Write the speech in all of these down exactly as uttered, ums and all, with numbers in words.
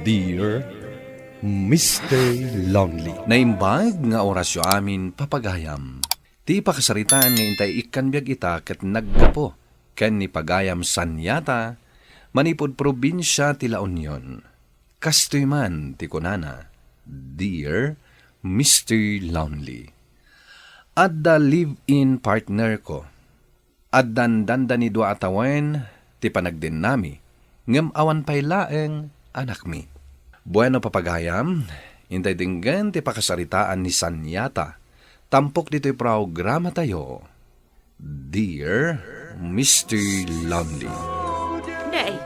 Dear Mister Lonely. Naimbag nga orasyo amin, papagayam. Ti pakasaritaan nga intay ikkan biag ita ket naggapu ken ni pagayam Sanyata, manipud probinsia ti La Union. Kastoy man ti kunana, "Dear Mister Lonely, adda live-in partner ko. Addan dandani dua a tawen ti panagdennami, ngem awan pay laeng anakmi." Bueno, papagayam, intay denggen ti pakasaritaan ni Sanyata, tampok ditoy programatayo, Dear Mister Lonely. Nay,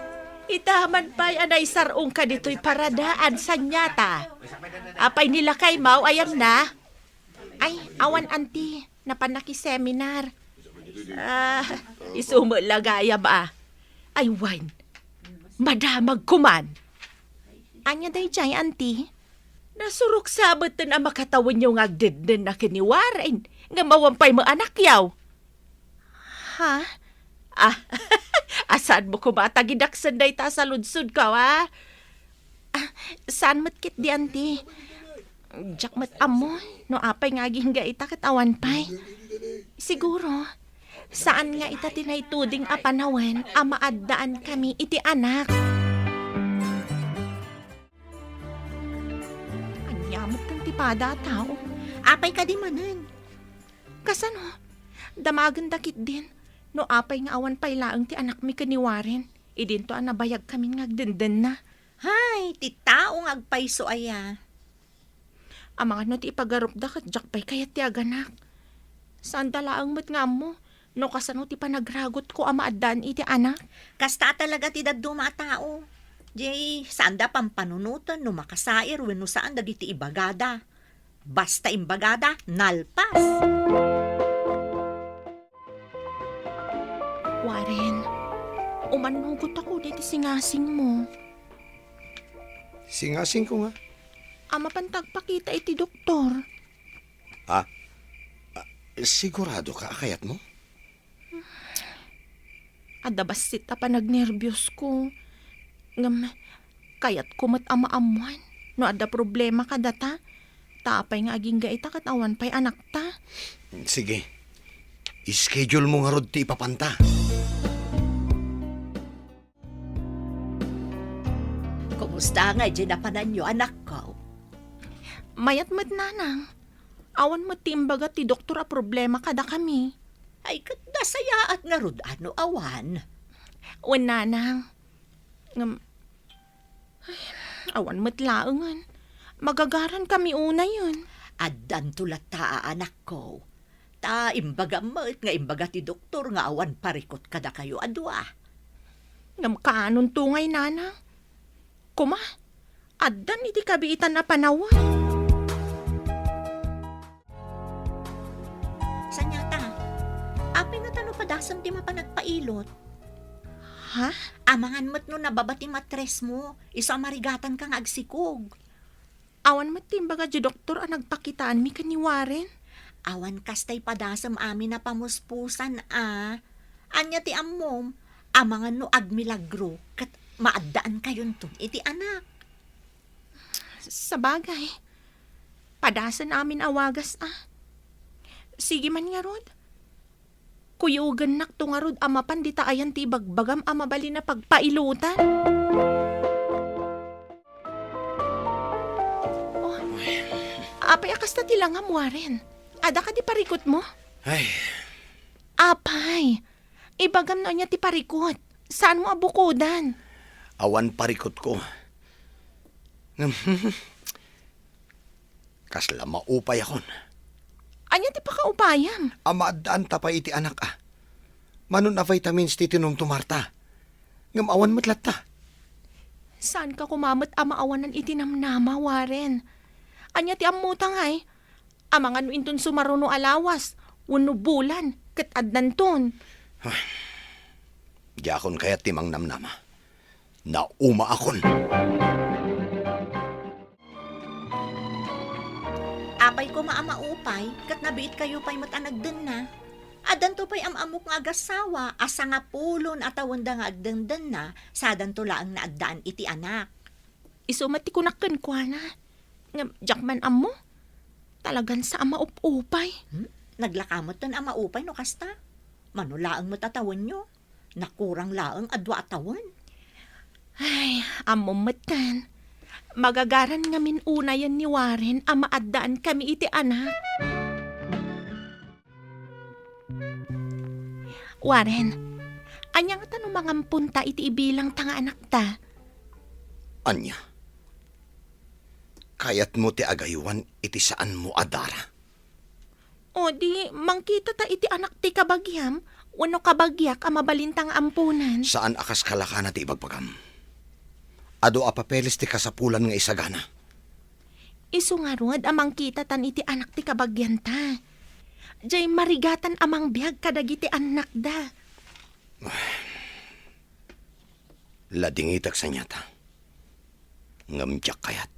ita man pay a naisar-ongka ditoy paradaan, Sanyata. Apay ni lakaymo, ayanna? Ay, awan, anti. Napan nakiseminar. Ah, isu met la gayam a. Ay, wen. Madamagko man. Ania daydiay, anti? Nasurok sa metten a makatawenyo nga agdeddenna ken ni Warren, ngem awan pay met anakyo. Ha? Ah, a, saanmo koma a tagidaksen dayta a saludsodko, a? Ah, saan met ketdi, anti? Diak met ammo no apay nga agingga ita ket awan pay. Siguro, saan nga ita ti naituding a panawen a maaddaanmi iti anak. Ania met ti pada a tao? Apay kadi manen? Kasano? Damagenda ketdin no apay nga awan pay laeng ti anakmi ken ni Warren, idinto a nabayagkamin nga agdendennami. Hay, ti tao nga agpayso aya. Amangan no ti ipagarupda ket diak pay kayat ti aganak. Saanda laeng met nga ammo no kasano ti panagragutko a maaddaan iti anak. Kasta talaga ti dadduma a tao. Jay, saanda pampanunoten no makasair wenno saan dagiti ibagada. Basta imbagada, nalpas. Warren, umannugot ako diti singasingmo. Singasingko nga? A mapan ta agpakita iti doktor. Ah, ah, sigurado ka a kayatmo? Adda bassit a panagnerbios ko. Ngem, kayatko met a maammuan no adda problema kadata. Ta apay nga agingga ita ket awan pay anakta. Sige. Schedule mo ngarud ti ipapanta. Kumusta ngay diay napananyo, anakko? Mayat met, nanang. Awan met ti imbaga ti doktor a problema kadakami. Ay, ket nasayaat ngarud a no awan. Wen, nanang. Ngem, ay, awan met laengen. Magagarankami unayen. Addanto latta a, anakko. Ta imbagam met nga imbaga ti doktor nga awan parikut kadakayo a dua. Ngem kaanonto ngay, nanang? Koma, addan iti kabiitan a panawen. Sanyata, apay nga ta no padasem ti mapan agpailot? Ha? Amangan met no nababa ti matresmo, isu a marigatanka nga agsikog. Awan met ti imbaga ti doktor a nagpakitaanmi ken ni Warren. Awan kastay padasem amin a pamuspusan a. Ania ti ammom? Amangan no agmilagro ket maaddaankayon iti anak. Sabagay, padasen amin a wagas a. Sige man ngarud. Kuyogennakto ngarud a mapan dita ayan ti ibagbagam a mabalin a pagpailotan. Oh, apay a kasta ti langam, Warren? Adda kadi parikutmo? Ay. Apay, ibagam no ania ti parikut. Saanmo a bukodan? Awan parikutko. Ngem, kasla maupayakon. Ania ti pakaupayam? A maaddaanta pay iti anak a. Mano a vitamins ti tinumtumarta. Ngem awan met latta. Saanka koma met a maawanan iti namnama, Warren. Ania ti ammota ngay? Amangan no inton sumaruno a lawas, wenno bulan, ket addanton. Ay, diakon kayat ti mangnamnama. Naumaakon. Apay koma a maupay, ket nabiitkayo pay met a nagdenna. Addanto pay am-ammok nga agassawa a sangapulon a tawenda nga agdendenna, sadanto laeng nga addaan iti anak. Isu met ti kunak kenkuana. Ngem diak man ammo. Talagan sa a maup-upay. Hmm? Naglaka metten a maupay no kasta. Mano laeng met a tawenyo? Nakurang laeng a dua a tawen. Ay, ammom metten. Magagaran ngamin unayen ni Warren a maaddaan kami iti anak. Warren, ania ngata no mangamponta iti ibilangta nga anakta? Ania? Kayatmo ti agaywan iti saanmo a dara? O di, mangkitata iti anak ti kabagiam, wenno kabagiak a mabalinta nga amponen? Saan a kas kalakana ti ibagbagam. Adu a papeles ti kasapulan nga isagana. Isu ngarud a mangkitatan iti anak ti kabagianta. Diay marigatan a mangbiag kadagiti annakda. Ladingitek saniata. Ngem diak kayat.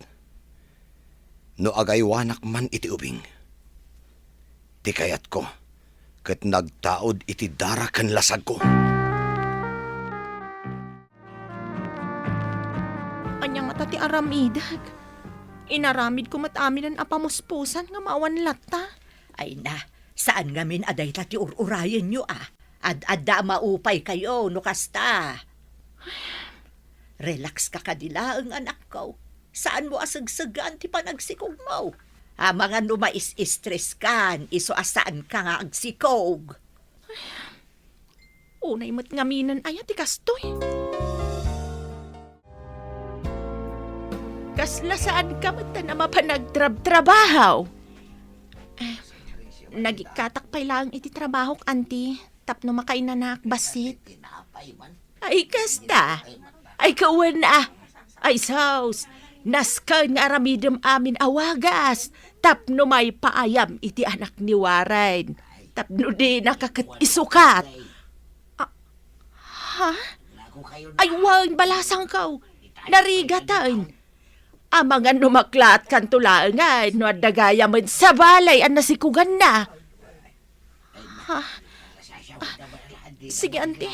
No agaywanak man iti ubing, ti kayatko ket nagtaud iti dara ken lasagko. Ania ngata ti aramidek? Inaramidko met aminen a pamuspusan ngem awan latta. Ay na, saan ngamin a dayta ti ur-urayenyo a? Ad-adda a maupaykayo no kasta. Relax ka kadi laeng, anakko. Saanmo a segsegaan ti panagsikogmo. Amangan no mais-stress kan, isu a saanka nga agsikog. Unay met ngaminen aya ti kastoy? Kasla saanka met a mapan agtrabtrabaho? Eh, nagikkatak pay laeng iti trabahok, anti, tapno makainanaak bassit. Ay, kasta. Ay, kawen a. Ay, sus. Nasken nga aramidem amin a wagas tapno maipaayam iti anak ni Warren. Tapno dinaka ket isukat. Ah, ha? Ay, wen, balasangko. Narigaten. Amangan no maklaatkanto laengen no adda gayamen sa balay a nasikoganna. Ha? Ah, sige, anti.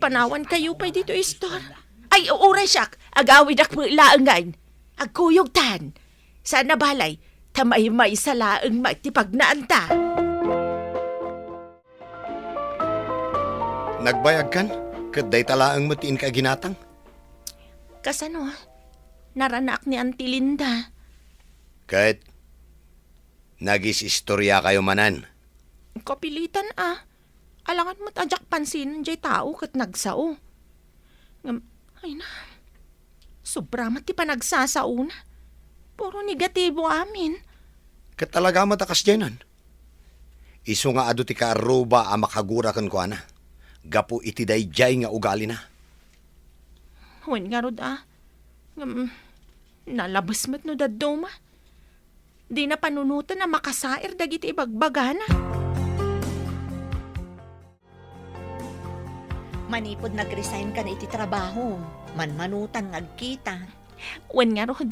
Panawankayo pay ditoy istor. Ay, uray siak. Agawidak met laengen. Agkuyogtan. Saan a balay, ta maymaysa laeng met ti pagnaanta. Nagbayagkan, ket dayta laeng met ti inka ginatang. Kasano? Naranaak ni Auntie Linda. Ket nagis-istoriakayo manen? Kapilitan a. Alangan met a diak pansinen jay tao ket nagsao. Ngem, ay na, sobra met ti panagsasaona. Puro negatibo amin. Ket talaga met a kasdiay nan. Isu nga adu ti kaarruba a makagura kenkuana gapu iti daydiay nga ugalina. Wen ngarud a. Ngem, nalabes met no dadduma. Dina panunoten a makasair dagiti ibagbagana. Manipud nag-resign kan iti trabaho, manmanutan nga agkita. Wen ngarud,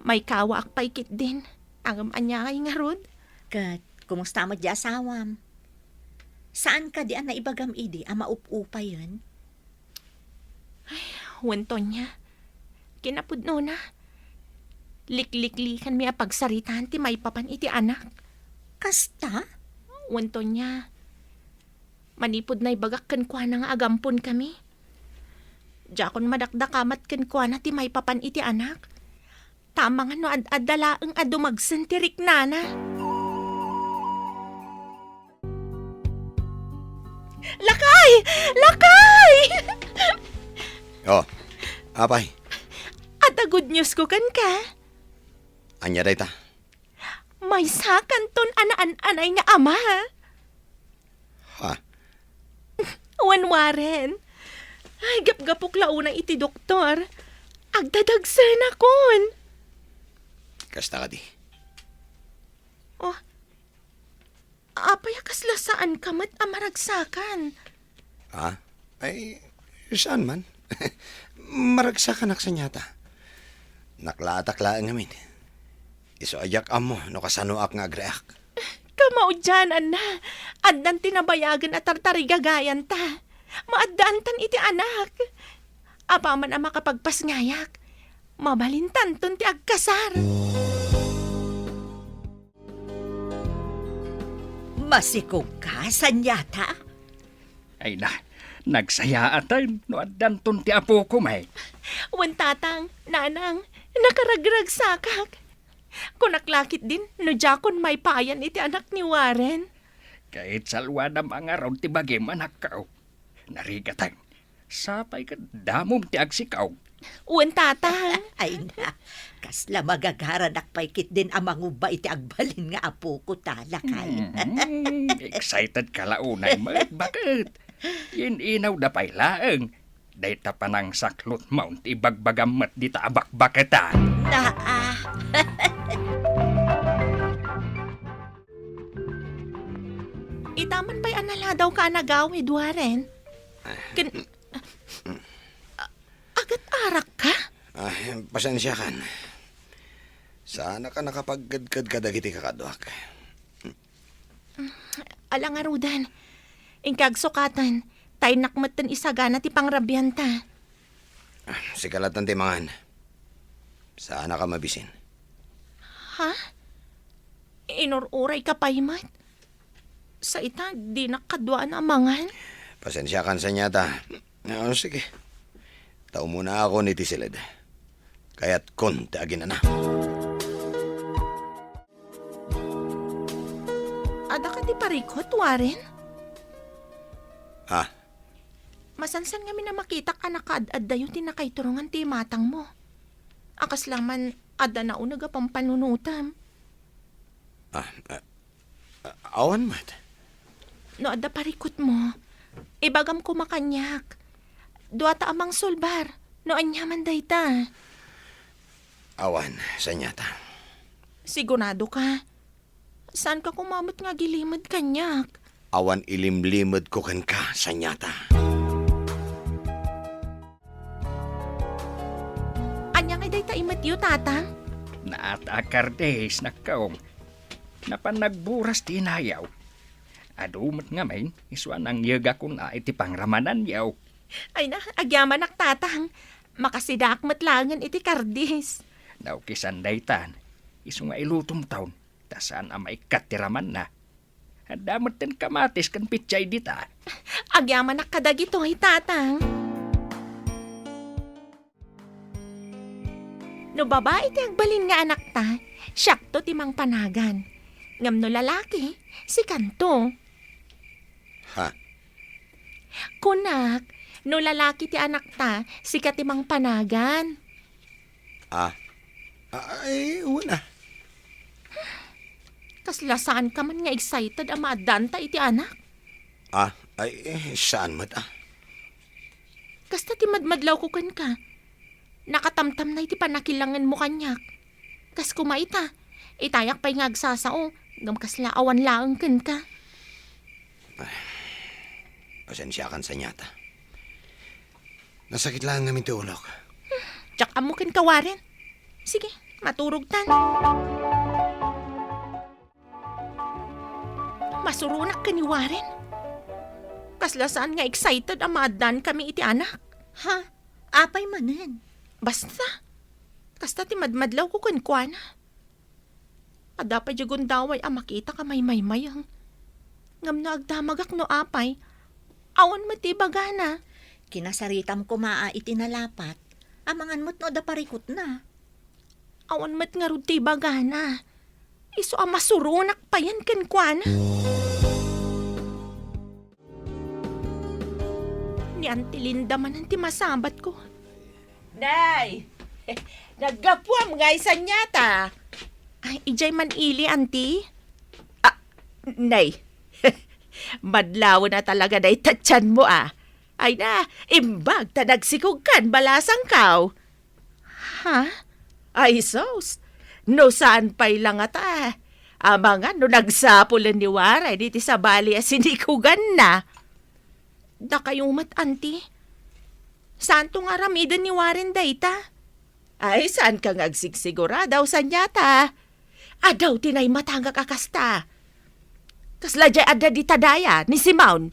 maikawaak pay ketdin. Ngem aniay ngarud? Ket, kumusta met di asawam? Saan kadi a naibagam idi a maup-upayen? Ay, wen, Tonia. Kinapudnona, likliklikanmi a pagsaritaan ti maipapan iti anak. Kasta? Wen, Tonia. Manipud naibagak kenkuana nga agamponkami, diakon madakdakamat kenkuana ti maipapan iti anak. Ta amangan no ad-adda laeng a dumagsen ti riknana. Lakay! Lakay! Oh, apay? Adda good news ko kenka. Ania dayta? Maysakanton a naan-anay nga ama. Ha? Wen, Warren. Ay, gapgapok la unay iti doktor. Agdadagsenakon. Kasta kadi? Oh, apay a kasla saanka met a maragsakan? Ha? Ay, saan man. Maragsakanak saniata. Naklaatak laeng ngamin. Isu a diak ammo no kasanoak nga agreak. Kamaudiananna, addan ti nabayagen a tartarigagayanta. Maaddaantan iti anak. Apaman a makapagpasngayak, mabalintanton ti agkasar. Masikog ka, Sanyata? Ay na, nagsayaaten no addanton ti apoko met. Wen, Tatang, Nanang, nakaragragsakak. Kunak la ketdin no diakon maipayan iti anak ni Warren. Ket salwadam a ngarud ti bagim, anakko. Narigaten, sapay ket damom ti agsikaw. Wen, Tatang. Ay na, kasla magagaranak pay ketdin a mangubba iti agbalin nga apoko ta, lakay. Mhm, excited ka la unay met, baket? Yin-inawda pay laeng. Dayta panangsaklot maon ti ibagbagam met dita a bakbaketan. Naa. Ita man pay a naladawka a nagawid, Warren. Ken, a-, agat arak ka? Ay, pasensiakan. Saanak a nakapagkedked kadagiti kakaduak. Ala ngaruden, inka agsukatan, ta innak metten isagana ti pangrabianta. Ah, sika latta ti mangan. Saanak a mabisin. Ha? Inur-urayka pay met? Sa ita, dinak kaduaan a mangan? Pasensiakan, Sanyata. Ah, sige. Ta umunaakon iti siled. Kayatkon ti aginana. Adda kadi parikut, Warren? Ah. Masansan ngamin a makitak a nakaad-addayo ti nakaiturongan ti imatangmo. A kasla man adda nauneg a pampanunotem. Ah, ah, ah, awan met. No adda parikutmo, ibagam koma kaniak. Duata a mangsulbar, no aniaman dayta. Awan, Sanyata. Sigurado ka? Saanka koma met nga agilimed kaniak? Awan ilimlimedko kenka, Sanyata. Ania ngay dayta imetyo, Tatang? Naat a kardis, nakkaw. Napan nagburas ti inayaw. Adu met ngamin, isu a nangyegakon a iti pangramananyo. Ay na, agyamanak, Tatang. Makasidaak met laengen iti kardis. Naukisan daytan, isu nga ilutomton, ta saan a maikkat ti ramanna. Adda metten kamatis ken petsay dita. Agyamanak kadagitoy, Tatang. No babai ti agbalin nga anakta, siakto ti mangpanagan. Ngem no lalaki, sikanto. Ha? Kunak, no lalaki ti anakta, sika ti mangpanagan. Ah. Ah, ay, una. Kasla saanka man nga excited a maaddanta iti anak? Ah, ay, eh, saan met, ah. Kasta ti madmadlawko kenka. Nakatamtamnay ti pannakilangenmo kaniak. Kas koma ita, itayak pay nga agsasao, ngem kasla awan laeng kenka. Ay, pasensiakan, Sanyata. Nasakit laeng ngamin ti ulok. Diak ammo kenka, Warren. Sige, maturogtan. Masuronak ken ni Warren. Kasla saan nga excited a maaddaankami iti anak. Ha? Apay manen? Basta. Kasta ti madmadlawko kenkuana. Adda pay diay gundaway a makitak a maymaymayeng. Ngem no agdamagak no apay, awan met ti ibagana. Kinasaritam koma a iti nalapat. Amangan met no adda parikutna. Awan met ngarud ti ibagana. Isu a masuronak payen kenkuana. Ni Auntie Linda manen ti masabatko. Nay! Naggapuam ngay, Sanyata? Ay, idiay man ili, Auntie. Ah, Nay. Madlawen a talaga dayta tianmo, ah. Ay na, imbag ta nagsikogkan, balasangkaw. Ha? Ay, sus! No saan pay la ngata, amangan no nagsapulen ni Warren iti sabali a sinikoganna. Dakayo met, Auntie. Saanto nga aramiden ni Warren dayta? Ay, saanka nga agsigsigurado, Sanyata? Adu ti naimatangak a kasta. Kasla diay adda dita daya ni Simon.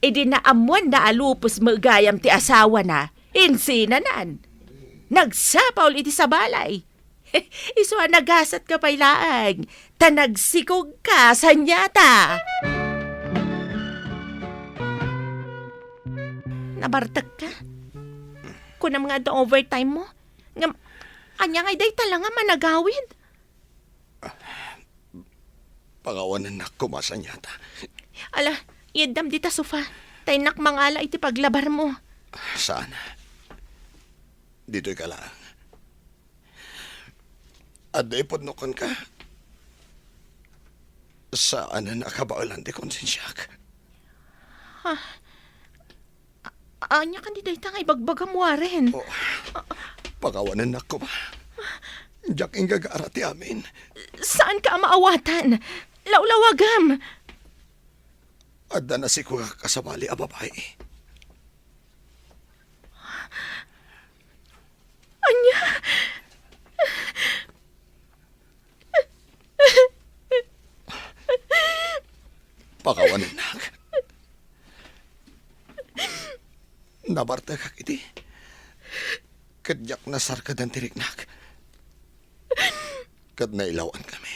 Idi naammoanna a lupos met gayam ti asawana, insinanan. Nagsapul iti sabali. Isu a nagasatka pay laeng, ta nagsikogka, Sanyata. Nabartekka? Kunam nga adda overtime mo? Ngem, ania ngay dayta la nga managawid? Pangawanennak koma, Sanyata. Ala, iyaddam dita sofa. Ta innak mangala iti paglabar mo. Saan. Ditoy ka laeng. Adda ipudno kenka. Saanen a kabaelan ti konsensiak. Ah, a-, ania kadi dayta nga ibagbagam, Warren? Oh, pangawanennak koma. Diak inggagara ti amin. Saanka a maawatan. Lawlawagam. Adda nasikogak a sabali a babai. Ania? Pakawanennak. Nabartekak iti. Ket diak nasarkadan ti riknak. Ket nailaw-ankami.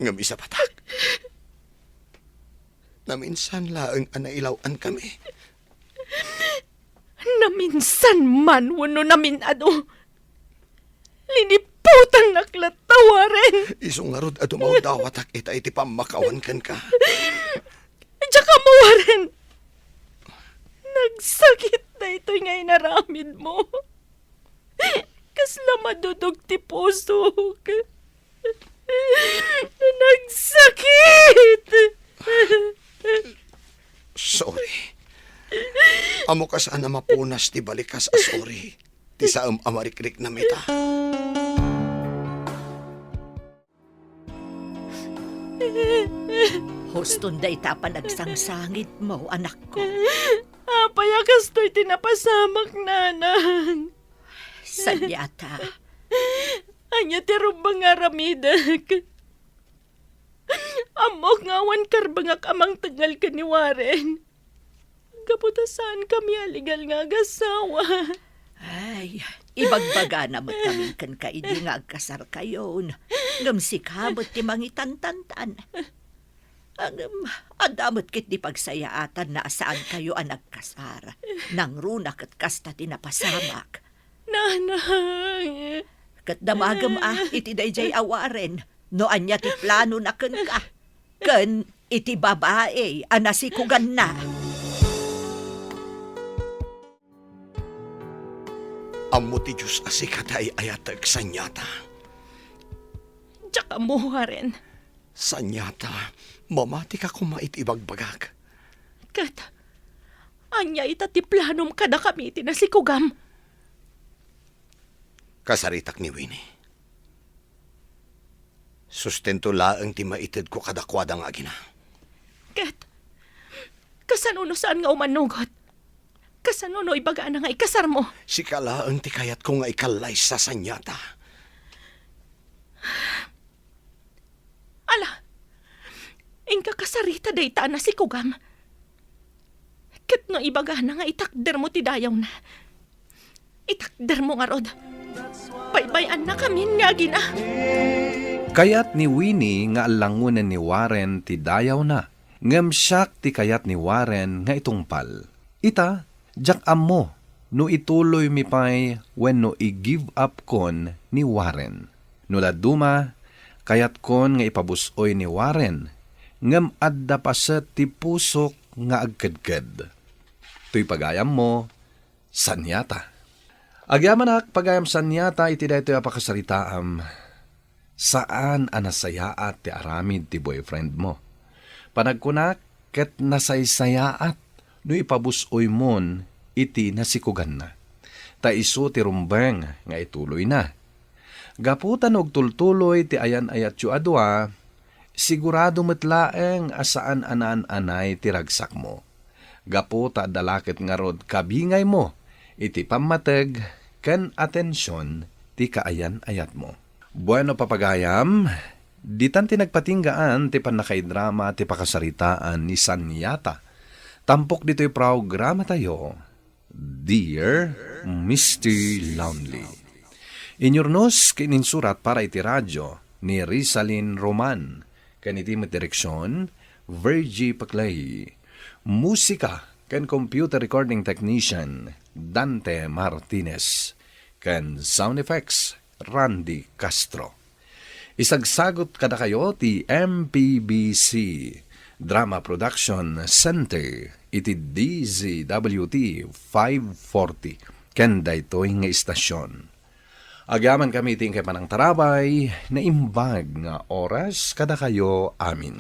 Ngem isapatak. Naminsan laeng a nailaw-ankami. Naminsan man wenno namin-adu. Liniputannak latta, Warren. Isu ngarud a dumawdawatak ita iti pammakawan kenka. Diak ammo, Warren. Nagsakit daytoy nga inaramidmo. Kasla madudog ti pusok. Nagsakit! Sorry. Ammok a saan a mapunas ti balikas a sorry ti saem a marikriknam ita. Huston dayta a panagsangsangitmo, anakko. Apay a kastoy ti napasamak, nanang? Sanyata. Ania ti rumbeng nga aramidek? Ammok nga awan karbengak a mangtengngel ken ni Warren. Gapu ta saankami a legal nga agassawa. Ay, ibagbagana met ngamin kenka idi nga agkasarkayon. Ngem sika met ti mangitantantan. Ngem, adda met ketdi pagsayaatanna a saankayo a nagkasar. Nangruna ket kasta ti napasamak. Nanang! Ket damagem a iti daydiay a Warren no ania ti planona kenka, ken iti babai a nasikoganna. Ammo ti Dios a sika ti ay-ayatek, Sanyata. Diak ammo, Warren. Sanyata, mamatika koma iti ibagbagak. Ket, ania ita ti planom kadakami iti nasikogam? Kasaritak ni Winnie. Sustento laeng ti maitedko kadakuada nga agina. Ket, kasano no saan nga umanugot? Kasano no ibagana nga ikasarmo? Sika laeng ti kayatko nga ikallaysa, Sanyata. Ala, inka kasarita dayta a nasikogam. Ket no ibagana nga itakdermo ti dayawna, itakdermo ngarud. Baybay-annakamin nga agina. Kayat ni Winnie nga allangonen ni Warren ti dayawna, ngem siak ti kayat ni Warren nga itungpal. Ita, diak ammo no ituloymi pay wenno i-give up kon ni Warren. No dadduma, kayatkon nga ipabus-oy ni Warren, ngem adda paset ti pusok nga agkedked. Toy pagayammo, Sanyata. Agyamanak, pagayam Sanyata, iti daytoy a pakasaritaam, saan a nasayaat ti aramid ti boyfriend mo. Panagkunak, ket nasaysayaat no ipabus-oymon iti nasikoganna. Ta isu ti rumbeng nga ituloyna. Gapu ta no agtultuloy ti ayan-ayatyo a dua, sigurado met laeng a saan a naan-anay ti ragsakmo. Gapu ta adda la ket ngarud kabingaymo iti pammateg ken atension ti kaayan-ayatmo. Bueno, papagayam, ditan ti nagpatinggaan ti pannakaidrama ti pakasaritaan ni Sanyata. Tampok ditoy programatayo, Dear Mister Lonely. Inyurnos ken insurat para iti radyo ni Rizalin Roman, ken iti met direksion, Virgie Paclay. Musika ken computer recording technician, Dante Martinez. Ken sound effects, Randy Castro. Isagsagut kadakayo ti M P B C Drama Production Center iti D Z W T five forty ken daytoy nga istasyon. Agyamankami iti inkay panangtarabay, naimbag nga oras kadakayo amin.